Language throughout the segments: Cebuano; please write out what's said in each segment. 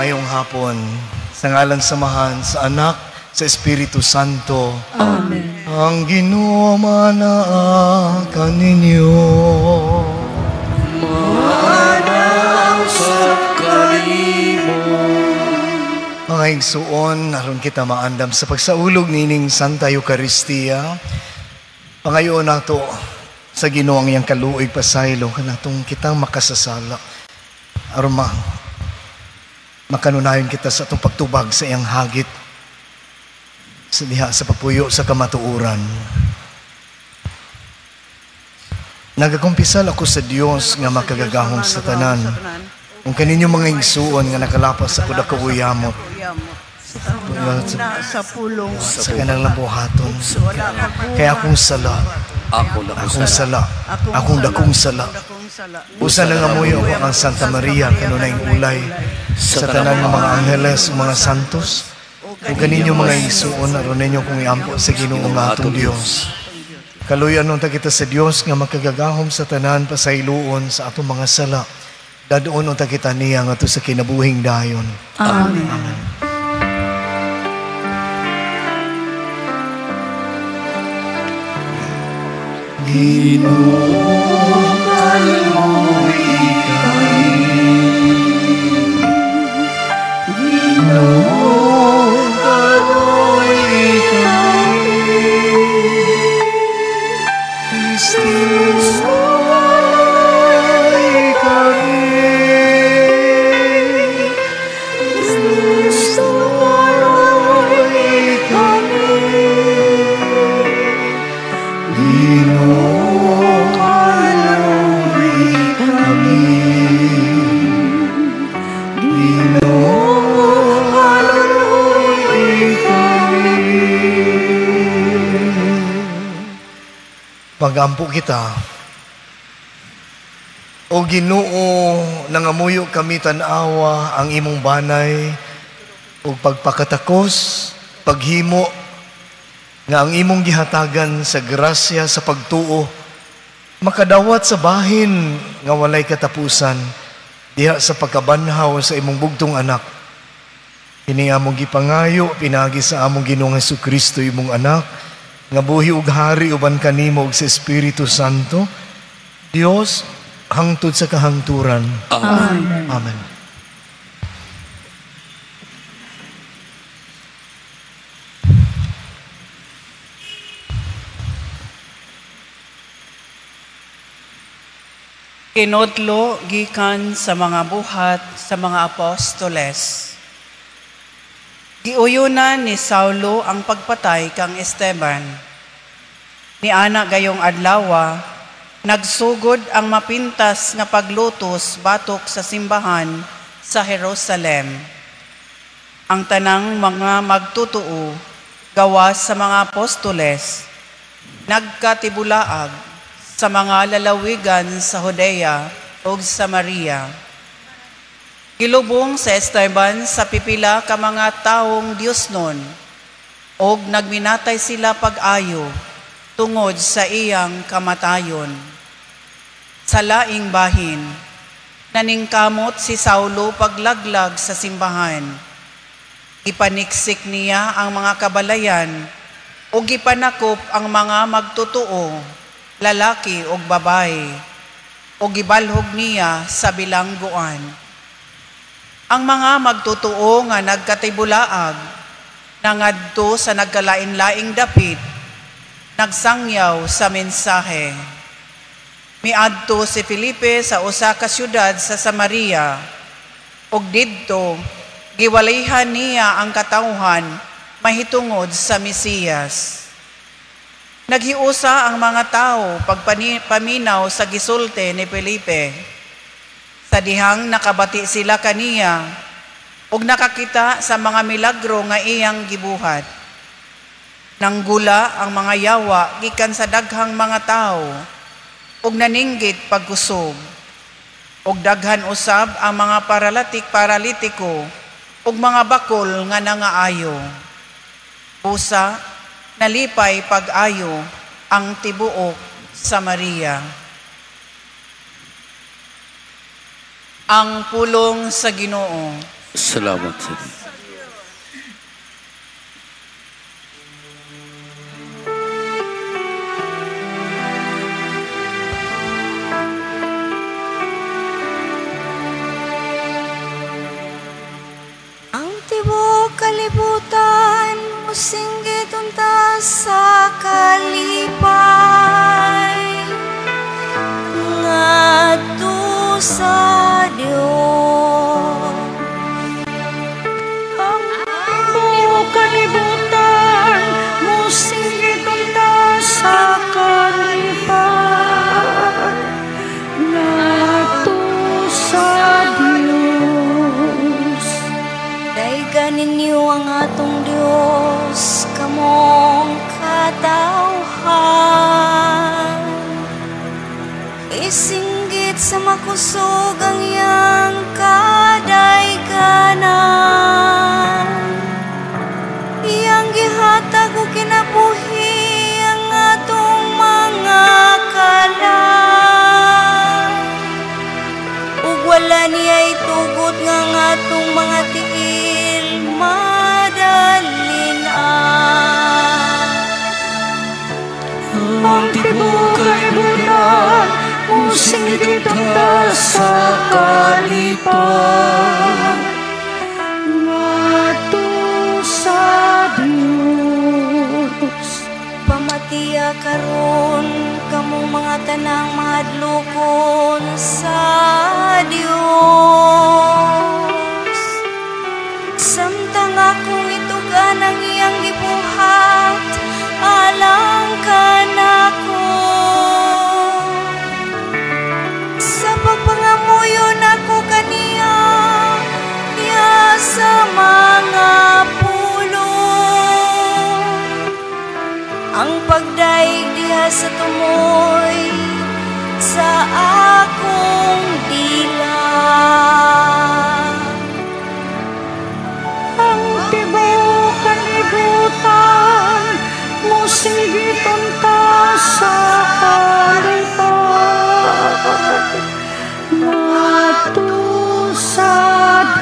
Ngayong hapon, sa ngalan sa Amahan, sa Anak, sa Espiritu Santo. Amen. Ang Ginoo manaa kaninyo. Mga igsuon, aron kita maandam sa pagsaulog nining Santa Eucharistia. Pangayoon nato sa Ginoo ang iyang kaluoy pasaylo kanatong kitang makasasala. Aron makanunayon kita sa atong pagtubag sa iyang hagit sa diha sa pagpuyo sa kamatuoran. Nagakumpisal ako sa Dios nga makagagahom sa tanan. Kung kaninyo mga igsuon nga nakalapas ako dako uyamot sa pulong sa kanang lambuhaton. Kaya akong sala, akong sala, akong dakong sala. Usa na nga muyo ako ang Santa Maria kanunay ulay sa tanan nga mga angheles ug mga santos. Ug kaninyo mga igsuon aron ninyo kung iampo sa Ginoo nga atong Dios. Kaluyan unta kita sa Dios nga makagagahom sa tanan pasayloon sa atong mga sala. Dadoon unta kita niya ngadto sa kinabuhing dayon. Amen. Amen. Ginoo, kaluoy kami. Ginoo, kaluoy kami. Kristo, kaluoy kami. Kristo, kaluoy kami. Ginoo, kaluoy kami. Ginoo, kaluoy kami. Pagampo kita. O Ginoo, nangamuyo kami tan-awa ang imong banay ug pagpakatakos, paghimo nga ang imong gihatagan sa grasya sa pagtuo makadawat sa bahin nga walay katapusan diha sa pagkabanhaw sa imong bugtong anak. Kini among gipangayo pinaagi sa among Ginoong Hesukristo imong anak nga buhi ug hari uban kanimo ug sa Espiritu Santo, Dios hangtod sa kahangturan. Amen. Amen. Kinodlo gikan sa mga buhat sa mga apostoles. Giuyunan ni Saulo ang pagpatay kang Esteban. Niana gayong adlawa, nagsugod ang mapintas nga paglutos batok sa simbahan sa Jerusalem. Ang tanang mga magtutuo gawas sa mga apostoles, nagkatibulaag sa mga lalawigan sa Judea ug Samaria. Gilubong sa Esteban sa pipila ka mga taong Diosnon, og nagminatay sila pag-ayo tungod sa iyang kamatayon. Sa laing bahin, naningkamot si Saulo paglaglag sa simbahan. Ipaniksik niya ang mga kabalayan ug gipanakop ang mga magtotoo, lalaki ug babaye, ug gibalhog niya sa bilangguan. Ang mga magtotoo nga nagkatibulaag, nangadto sa nagkalain-laing dapit, nagsangyaw sa mensahe. Miadto si Felipe sa usa ka syudad sa Samaria, ug didto giwalihan niya ang katawhan mahitungod sa Mesiyas. Naghiusa ang mga tao pagpaminaw sa gisulti ni Felipe. Sa dihang nakabati sila kaniya ug nakakita sa mga milagro nga iyang gibuhat. Nanggula ang mga yawa gikan sa daghang mga tao ug naninggit pagkusog. Ug daghan usab ang mga paralitiko ug mga bakol nga nangaayo. Busa nalipay pag-ayo ang tibuok Samaria. Ang pulong sa Ginoo. Salamat sa Diyos. Ang tibuok kalibutan mosinggit unta sa kalipay ngadto sa Dios. Ang tibuok kalibutan mosinggit unta sa kalipay ngadto sa Dios. Daygan ninyo ang atong Dios, kamong katawhan. Isinggit sa makusog ang iyang kadayganan. Iyang gihatag og kinabuhi ang atong mga kalag. Ug wala niya itugot nga ang atong mga tiil madalin-an. Ang tibuok kalibutan mosinggit unta sa kalipay ngadto sa Dios. Pamatiya karon kamong mga tanang mahadlokon sa Dios. Samtang akong itugan ang iyang gibuhat alang kanako. Sa pagpangamuyo nako kaniya, diha sa mga pulong. Ang pagdaig diha sa tumoy sa akong dila. Ang tibuok kalibutan mosinggit unta sa kalipay ngadto sa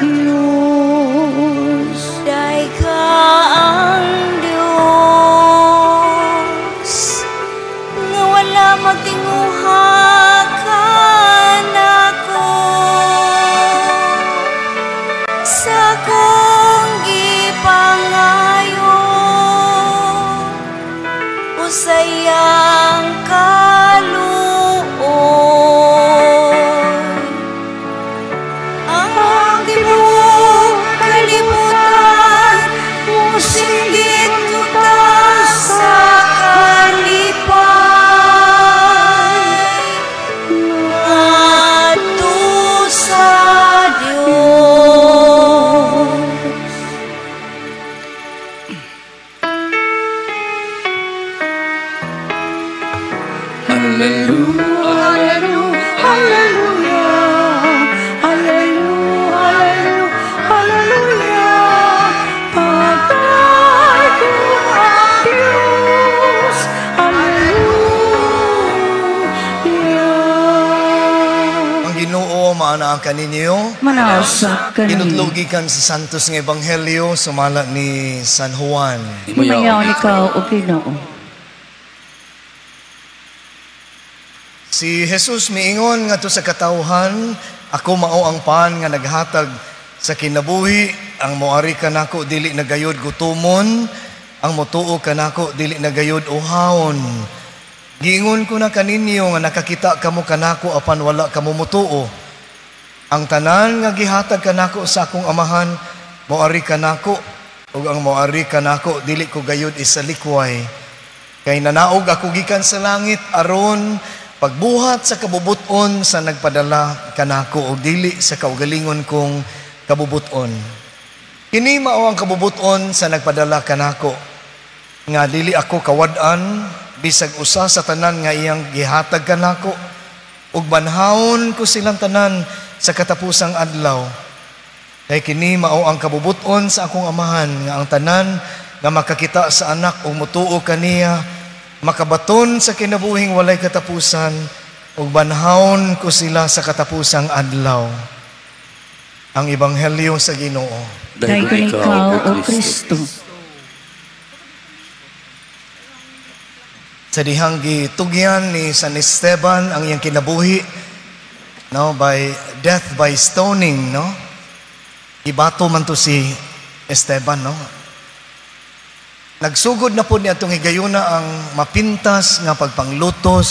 Dios. Dayga ang Dios nga wala magtinguha kanako sa akong gipangayo o sa iyang kaluoy. Ang tibuok kalibutan mosinggit unta sa kalipay ngadto sa Dios. Hallelujah. Hallelujah, hallelujah, hallelujah, hallelujah. Pagdaygon ang Diyos. Hallelujah. Ang Ginoo maanaa kaninyo. Manaa usab kaninyo. Kinudlo gikan sa Santos nga Ebanghelyo sumala ni San Juan. Himayaon ikaw, O Ginoo. Si Jesus miingon ngadto sa katawhan, ako mao ang pan nga naghatag sa kinabuhi, ang moari kanako dili na gayod gutomon, ang motuo kanako dili na gayod uhawon. Giingon ko na kaninyo nga nakakita kamo kanako apan wala kamo motuo. Ang tanan nga gihatag kanako sa akong amahan moari kanako, ug ang moari kanako dili ko gayod isalikway. Kay nanaog ako gikan sa langit aron pagbuhat sa kabubuton sa nagpadala kanako og dili sa kaugalingon kong kabubuton. Kini mao ang kabubuton sa nagpadala kanako, nga dili ako kawad-an bisag usa sa tanan nga iyang gihatag kanako, ug banhawon ko silang tanan sa katapusang adlaw. Kay kini mao ang kabubuton sa akong amahan, nga ang tanan nga makakita sa anak ug motuo kaniya makabaton sa kinabuhing walay katapusan, ug banhawon ko sila sa katapusang adlaw. Ang Ebanghelyo sa Ginoo. Dayon ikaw, O Kristo. Sa dihang gitugyan ni San Esteban ang iyang kinabuhi, no, by death by stoning, no? Ibato man to si Esteban, no? Nagsugod na po niya itong higayuna ang mapintas nga pagpanglutos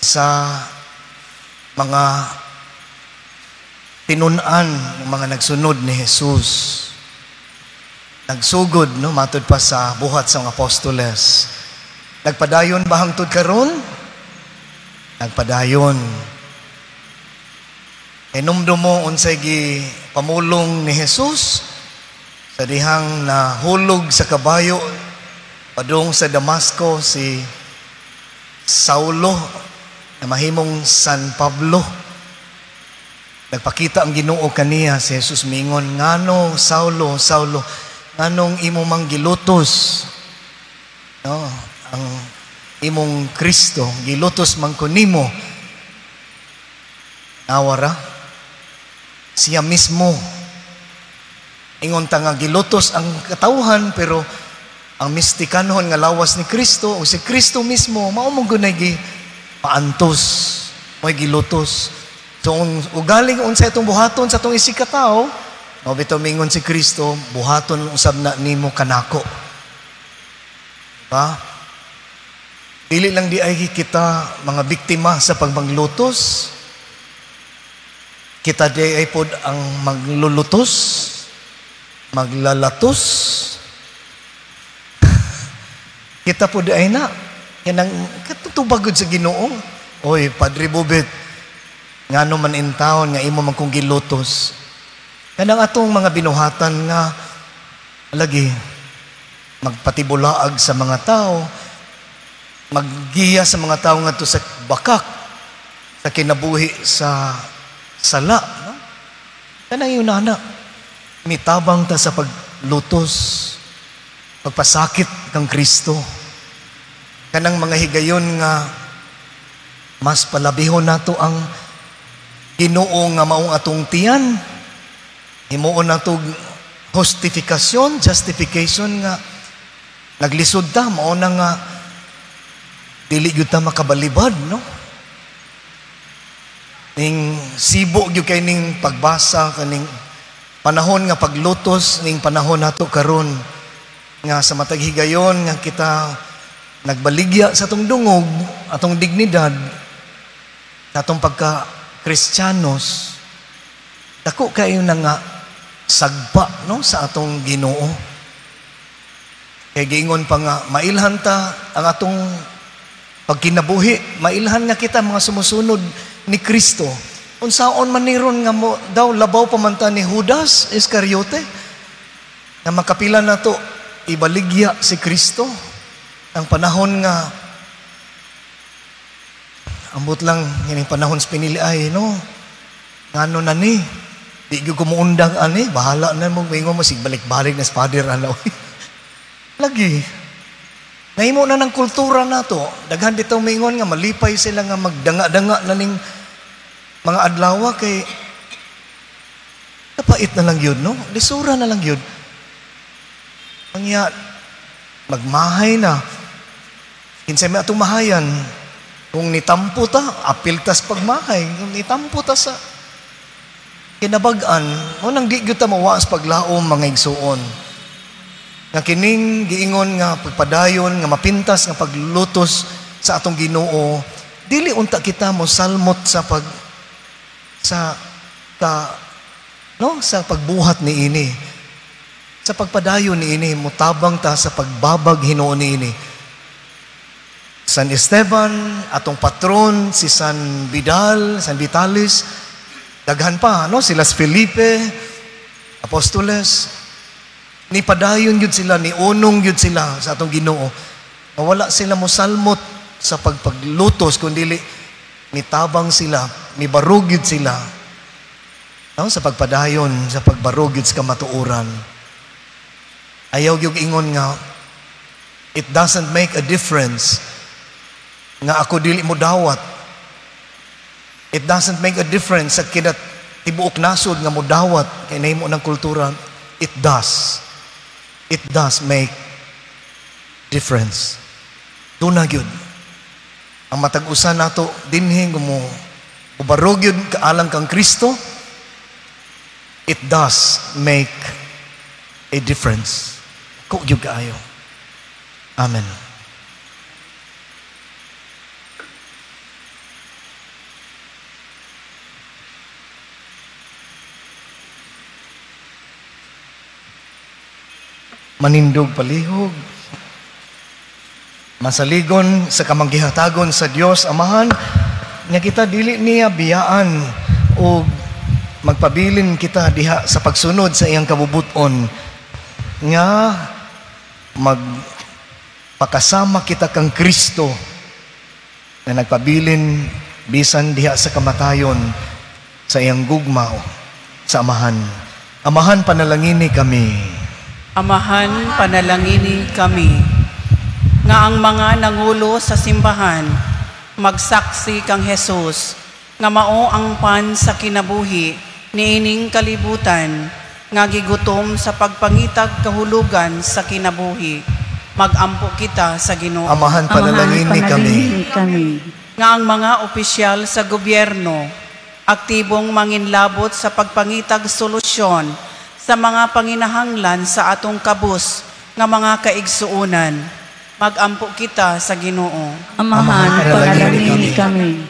sa mga tinun-an ng mga nagsunod ni Jesus. Nagsugod, no, matud pa sa Buhat sa mga Apostoles. Nagpadayon ba hangtod karon? Nagpadayon. Hinumdum mo unsay gi pamulong ni Jesus sa dihang nahulog sa kabayo padung sa Damasco si Saulo na mahimong San Pablo. Nagpakita ang Ginoo kaniya, si Jesus mingon, "Ngano, Saulo, Saulo, nganong imo mang gilutos, no, ang imong Kristo? Gilutos man ko nimo." Nawara siya mismo. Ingon ta nga gilutos ang katawhan, pero ang mistikanon nga lawas ni Kristo o si Kristo mismo mao mong gunay gi paantos, mo'y gilutos. So kung ugaling unsa itong buhaton sa atong isig katao, mao bitaw mingon si Kristo, "Buhaton usab na nimo kanako." Ba? Dili lang di ay kita mga biktima sa pagmanglutos. Kita di ay pod ang maglulutos, maglalatos. Kita pod ay na. Kanang katutubagod sa Ginoo. "Oy, Padre Bubit, ngano man in town nga imo man kong gilutos?" Kanang atong mga binuhatan nga lagi magpatibulaag sa mga tao, maggiya sa mga tao ngadto sa bakak, sa kinabuhi sa sala, no? Kanang yun na mitabang ta sa paglutos, pagpasakit kang Kristo. Kanang mga higayon nga mas palabihon nato ang Ginoo nga maong atong tiyan, himuon nato justification, justification nga naglisod ta, mao na nga dili gyud ta makabalibad, no? Ning sibo gyud kay ning pagbasa kaning panahon nga paglutos, ning panahon nato karon nga sa matag higayon nga kita nagbaligya sa atong dungog, atong dignidad, sa atong pagka Kristiyanos, dako kayo na nga sagpa, no, sa atong Ginoo. Kay giingon pa nga mailhan ta ang atong pagkinabuhi, mailhan nga kita mga sumusunod ni Kristo. Unsaon man ni ron nga mo daw labaw pa man ta ni Judas Iscariote nga makapila nato ibaligya si Kristo ang panahon nga ambot lang ining panahon sa pinili ay, no, ngano na ni di gyud ko muundang ani, bahala na mo, mingon mo sig balik-balik na sa father ano. Lagi nahimo na ng kultura nato. Daghan dito mingon nga malipay sila nga magdanga-danga na ning mga adlaw kay kapait na lang yun, no? Lisura na lang yun. Angya, magmahay na. Kinsay may atong mahayan, kung nitampo ta, apil tas pagmahay. Kung nitampo ta sa kinabag-an, mo nang di gyud ta mawaas paglaom, mga igsuon. Nga kining giingon nga pagpadayon, nga mapintas nga paglutos sa atong Ginoo, dili unta kita mo salmot sa pag sa ka no sa pagbuhat niini, sa pagpadayon niini, mutabang ta sa pagbabag hinuon niini. San Esteban, atong patron si San Vidal, San Vitalis, daghan pa, no, sila Felipe, apostoles, ni padayon gyud sila, ni unong gyud sila sa atong Ginoo. Wala sila mosalmot sa pagpaglutos, kundi mitabang sila, mibarog gyud sila, no, sa pagpadayon, sa pagbarog gyud sa kamatuoran. Ayaw gyud ingon nga it doesn't make a difference nga ako dili mo dawat. It doesn't make a difference sa kinat tibuok nasod nga modawat kay nahimo ng kultura. It does. It does make difference. Duna gyud. Ang matag usa nato dinhi mo ubarog gyud kaalang kang Kristo, it does make a difference. Ko gyud kaayo. Amen. Manindog palihog, masaligon sa kamanggihatagon sa Dios Amahan nga kita dili niya biyaan o magpabilin kita diha sa pagsunod sa iyang kabubuton nga magpakasama kita kang Kristo na nagpabilin bisan diha sa kamatayon sa iyang gugma sa Amahan. Amahan, panalangini kami. Amahan, panalangini kami. Nga ang mga nangulo sa simbahan magsaksi kang Jesus nga mao ang pan sa kinabuhi niining kalibutan nga gigutom sa pagpangitag kahulugan sa kinabuhi. Magampo kita sa Ginoo. Amahan, panalangini kami. Nga ang mga opisyal sa gobyerno aktibong manginlabot sa pagpangitag solusyon sa mga panginahanglan sa atong kabus nga mga kaigsuonan. Magampo kita sa Ginoo. Amahan, panalangini kami.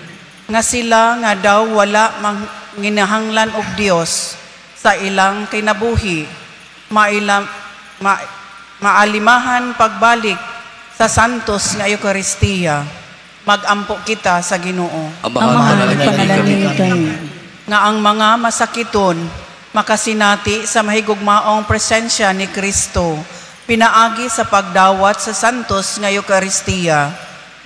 Nga sila nga daw wala manginahanglan og Dios sa ilang kinabuhi, maalimahan pagbalik sa santos nga Eukaristiya. Magampo kita sa Ginoo. Amahan, panalangini kami. Nga ang mga masakiton makasinati sa mahigugmaong presensya ni Kristo, pinaagi sa pagdawat sa santos nga Eukaristiya.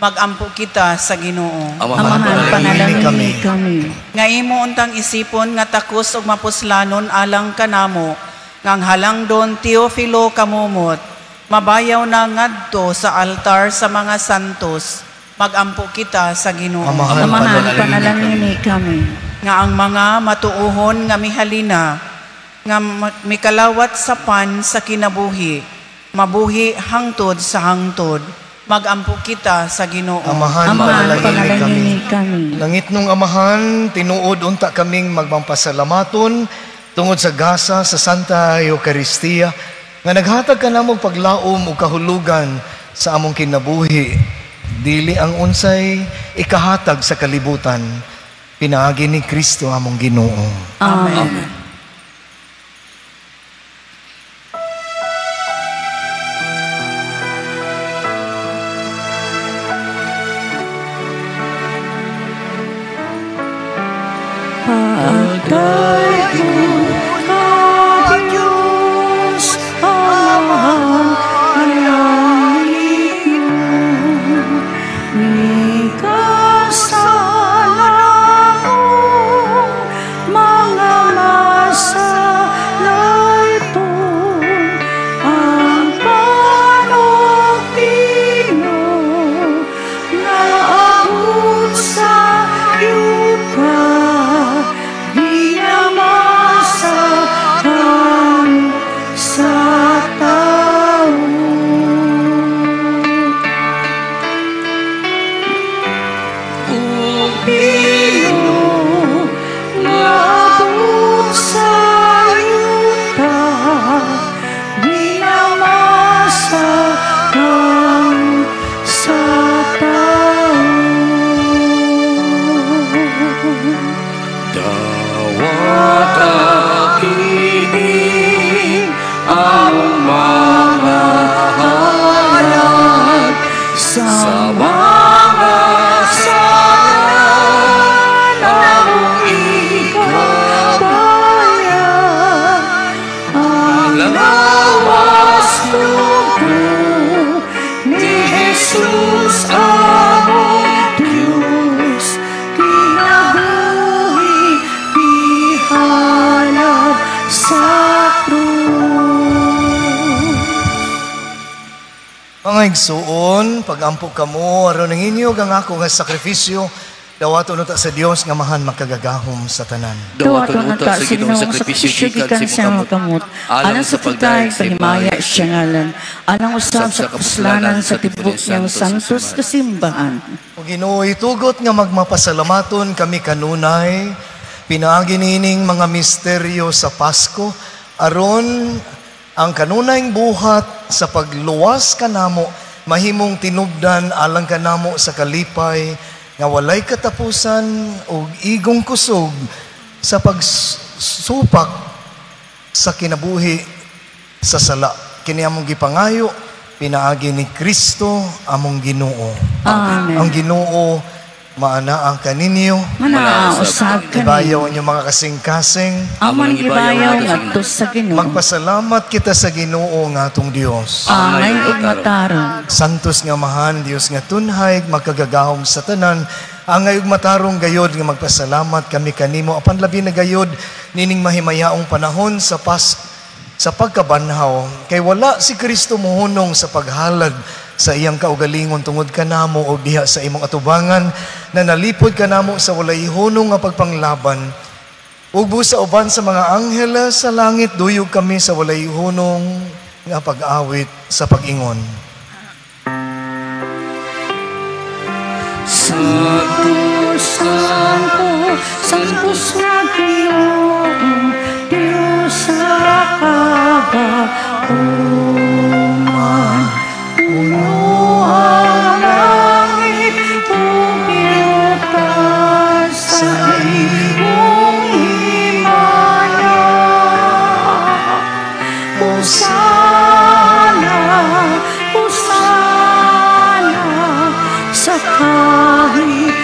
Magampo kita sa Ginoo. Amahan, panalangini kami. Nga imo untang isipon nga takos og mapuslanon alang kanamo, nga ang halangdon Teofilo kamumot, mabayaw na ngadto sa altar sa mga santos. Magampo kita sa Ginoo. Amahan, panalangini kami. Nga ang mga matuohon nga mihalina, nga mikalawat sa pan sa kinabuhi, mabuhi hangtod sa hangtod. Magampo kita sa Ginoo. Amahan, panalangini kami. Langit nung Amahan, tinuod unta kaming magmampasalamaton tungod sa gasa sa Santa Eucharistia nga naghatag ka namong paglaom ug kahulugan sa among kinabuhi. Dili ang unsay ikahatag sa kalibutan, pinaagi ni Kristo among Ginoo. Amen. Amen. Mga igsuon, pagampo kamo aron ang inyo ang ako nga sakripisyo Dawaton unta sa Dios nga Amahan makagagahom sa tanan. Dawaton unta sa Ginoong sakripisyo gikan sa mga kamot, alang sa pagdayeg pahimaya siya ngalan, alang usab sa kapuslanan sa tibok niyang santos kasimbahan. O Ginoo, itugot nga magmapasalamaton kami kanunay, pinaagi niining mga misteryo sa Pasko, aron ang kanunayng buhat sa pagluwas kanamo, mahimong tinubdan alang kanamo sa kalipay, nga walay katapusan og igong kusog sa pagsupak sa kinabuhi sa sala. Kini among gipangayo, pinaagi ni Kristo among Ginoo. Amen. Ang Ginoo maanaa kaninyo, Manaa usab kaninyo. Ibayaw ang inyong mga kasing-kasing. Among gibayaw ngadto sa Ginoo. Magpasalamat kita sa Ginoo nga atong Dios. Angay ug matarong. Santos nga Amahan, Dios nga tunhay, makagagahom sa tanan, angay ug matarong gayod nga magpasalamat kami kanimo apan labi na gayod nining mahimayaong panahon sa sa pagkabanhaw, kay wala si Kristo mohunong sa paghalad sa iyang kaugalingon tungod kanamo o diha sa imong atubangan na nalipod kanamo sa walay hunong nga pagpanglaban. Ug sa uban sa mga angheles sa langit duyog kami sa walay hunong nga pag-awit sa pag-ingon. Santo, Santo, Santo sa Ginoo, Diyos sa kagahuman. Puno ang langit ug yuta sa imong himaya. Hosana, Hosana sa kahitahasan.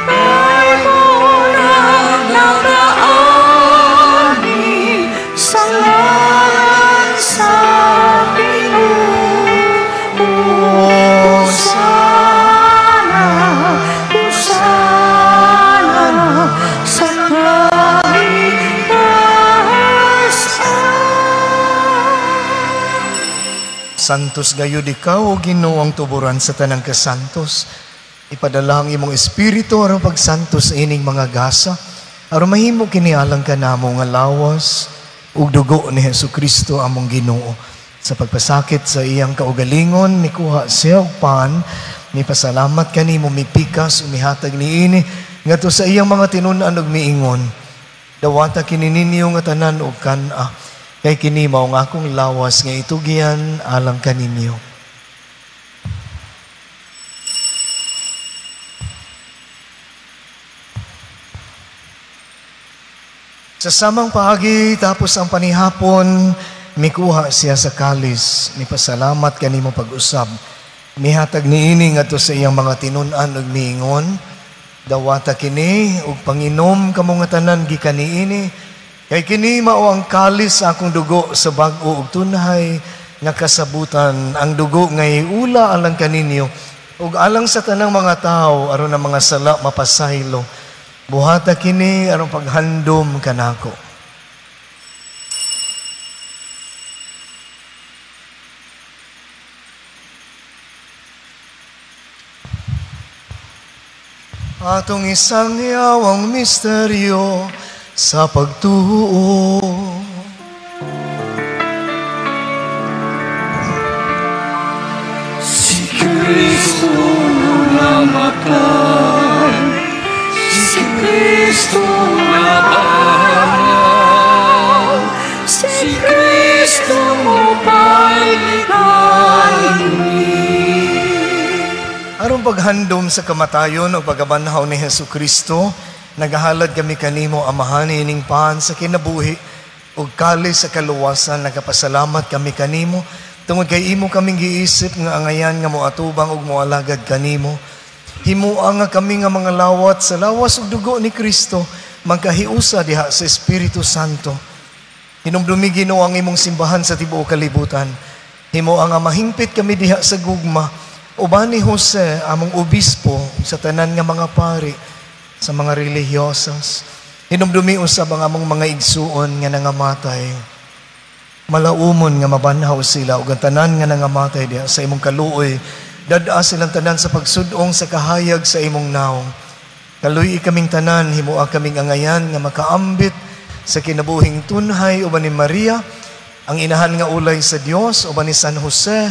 Kay muna nagaagi sa ngalan sa Ginoo. Hosana, Hosana sa kahitahasan. Santos gayud ikaw, o Ginoo, ang tuburan sa tanang kasantos. Ipadala ang imong espiritu aron pagsantos ining mga gasa, aron mahimo kini alang kanamo nga lawas ug dugo ni Hesukristo among Ginoo. Sa pagpasakit sa iyang kaugalingon, mikuha siya og pan, mipasalamat kanimo, mipikas, umihatag niini ngadto sa iyang mga tinun-an ug miingon, dawata kini ninyo nga tanan og kan-a, kay kini mao ang akong lawas nga itugyan alang kaninyo. Sa samang paagi, tapos ang panihapon, mikuha siya sa kalis, mipasalamat kanimo pag-usab, mihatag niini ngadto sa iyang mga tinun-an ug miingon, dawata kini ug panginom kamo nga tanan gikan niini, kay kini mao ang kalis sa akong dugo sa bag-o ug tunhay nga kasabutan, ang dugo nga iula alang kaninyo ug alang sa tanang mga tawo aron ang mga sala mapasaylo. Buhata kini aron paghandom kanako. Atong isang yawang misteryo sa pagtuo. Si Kristo namatay, si Kristo nabanhaw, si Kristo mobalik. Aron paghandom sa kamatayon o pagkabanhaw ni Hesukristo, nagahalad kami kanimo, Amahan, ining pan sa kinabuhi ug kalis sa kaluwasan. Nagapasalamat kami kanimo tungod kay imo kaming giisip nga angayan nga moatubang ug moalagad kanimo. Himua nga kami nga mga lawat sa lawas ug dugo ni Kristo magkahiusa diha sa Espiritu Santo. Hinumdumi Ginoo ang imong simbahan sa tibuok kalibutan. Himua nga mahingpit kami diha sa gugma uban ni Jose among obispo sa tanan nga mga pari, sa mga relihiyosas. Hinumdumi usab ang among mga igsuon nga nangamatay. Malaumon nga mabanhaw sila ug ang tanan nga nangamatay diha sa imong kaluoy Dad-a silang tanan sa pagsudong sa kahayag sa imong nawong. Kaluy kaming tanan, himua kaming angayan nga makaambit sa kinabuhing tunhay uban ni Maria, ang inahan nga ulay sa Dios, uban ni San Jose,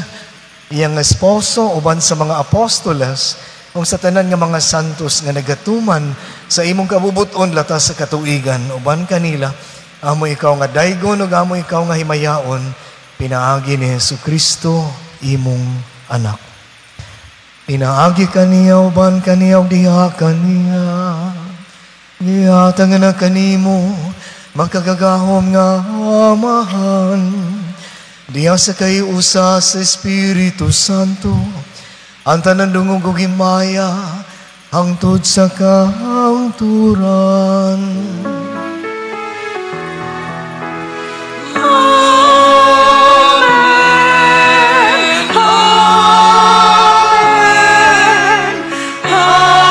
iyang esposo, uban sa mga apostoles, ug sa tanan nga mga santos nga nagatuman sa imong kabubuton latas sa katuigan, uban kanila, amo ikaw nga daygon ug amo ikaw nga himayaon, pinaagi ni Hesukristo, imong anak. Pinaagi kaniya, uban kaniya, ug diha kaniya, gihatag na kanimo, makagagahom nga Amahan, diha sa kay-usa sa Espiritu Santo, ang tanan dungog ug himaya, hangtod sa kahangturan. Amen. Amen. Amen.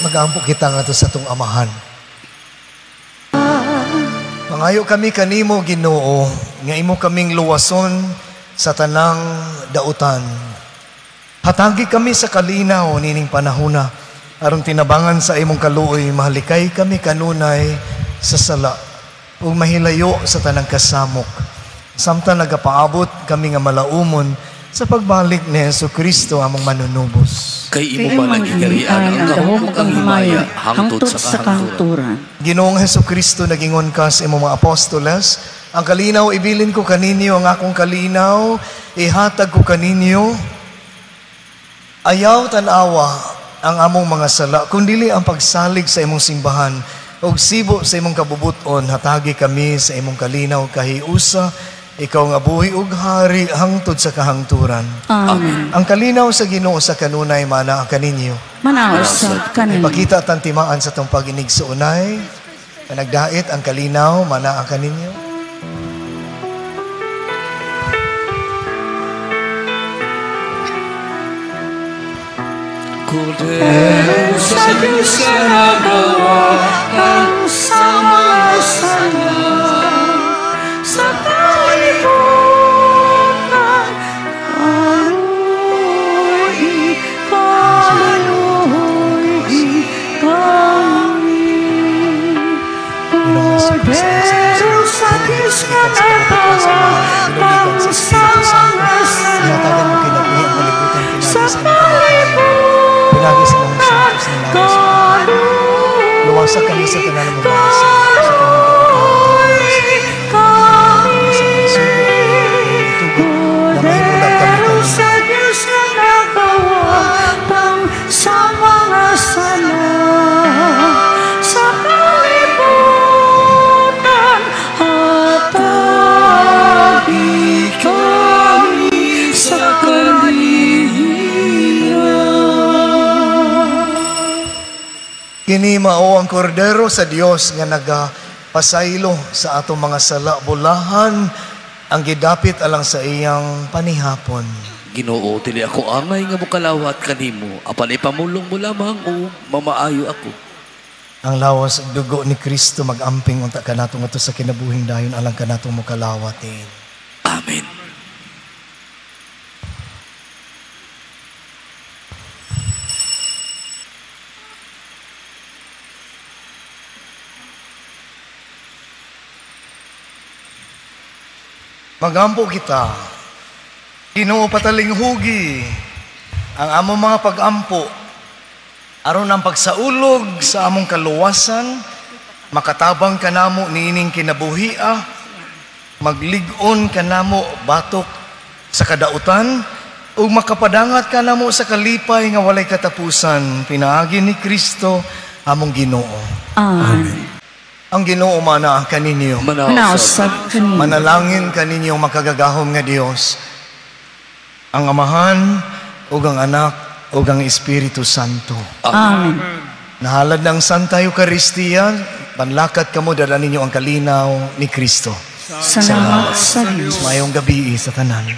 Mag-ampo kita ngadto sa atong Amahan. Mangayo kami kanimo, Ginoo, nga imo kaming luwason sa tanang dautan. Hatagi kami sa kalinaw nining panahona, aron tinabangan sa imong kaluoy, mahalikay kami kanunay sa sala ug mahilayo sa tanang kasamok. Samtang nagapaabot kami nga malaumon sa pagbalik ni Hesukristo among manunubos. Kay imo man ang giharian, ang gahom ug ang himaya hangtod sa kahangturan. Ginoong Hesukristo, nagingon ka sa imong mga apostoles, ang kalinaw ibilin ko kaninyo, ang akong kalinaw ihatag ko kaninyo. Ayaw tan-awa ang among mga sala, kundili ang pagsalig sa imong simbahan ug sibo sa imong kabubuton, hatagi kami sa imong kalinaw kahiusa, ikaw nga buhi ug hari hangtod sa kahangturan. Amen. Ang kalinaw sa Ginoo sa kanunay mana kaninyo. Manaa usab kaninyo. Ipakita tan timaan sa tong pag-inig sa unay. Nagdait ang kalinaw mana kaninyo. Kordero sa Diyos nga nagawatang sa mga sala sa kalibutan, kaluoy, kaluoy kami. Kordero sa Diyos nga nagawatang sa mga sala Ihatagan mo kinabuhi ang kalibutan sa pinagi sa imong kamatayon. Pinagi sa mga santos na lawas. Luwasa kami sa tanan ng mga sa tanang dautan, sa mga sugo, itugot na mahimulag kami kanimo. Sa Diyos nga nagawatang sa mga sala sa kalibutan, hatagi kami sa kalinaw. Kini mao ang kordero sa Dios nga nagapasaylo sa atong mga sala, bulahan ang gidapit alang sa iyang panihapon. Ginoo, dili ako angay nga mokalawat kanimo, apan ipamulong mo lamang o mamaayo ako. Ang lawas ug dugo ni Kristo magamping unta kanato ngadto sa kinabuhing dayon alang kanatong mokalawatin. Amen. Magampo kita. Ginoo, patalinghugi ang among mga pag-ampo aron ang pagsaulog sa among kaluwasan makatabang kanamo niining kinabuhia, maglig-on kanamo batok sa kadautan ug makapadangat kanamo sa kalipay nga walay katapusan pinaagi ni Kristo among Ginoo. Amen. Ang Ginoo mana kaninyo. Manaa usab kaninyo. Manalangin kaninyo makagagahom nga Dios, ang Amahan ug ang Anak ug ang Espiritu Santo. Amen. Nahalad ng Santa Eucharistia, panlakat kamo, dala ninyo ang kalinaw ni Kristo. Salamat sa Diyos. Mayong gabi sa tanan.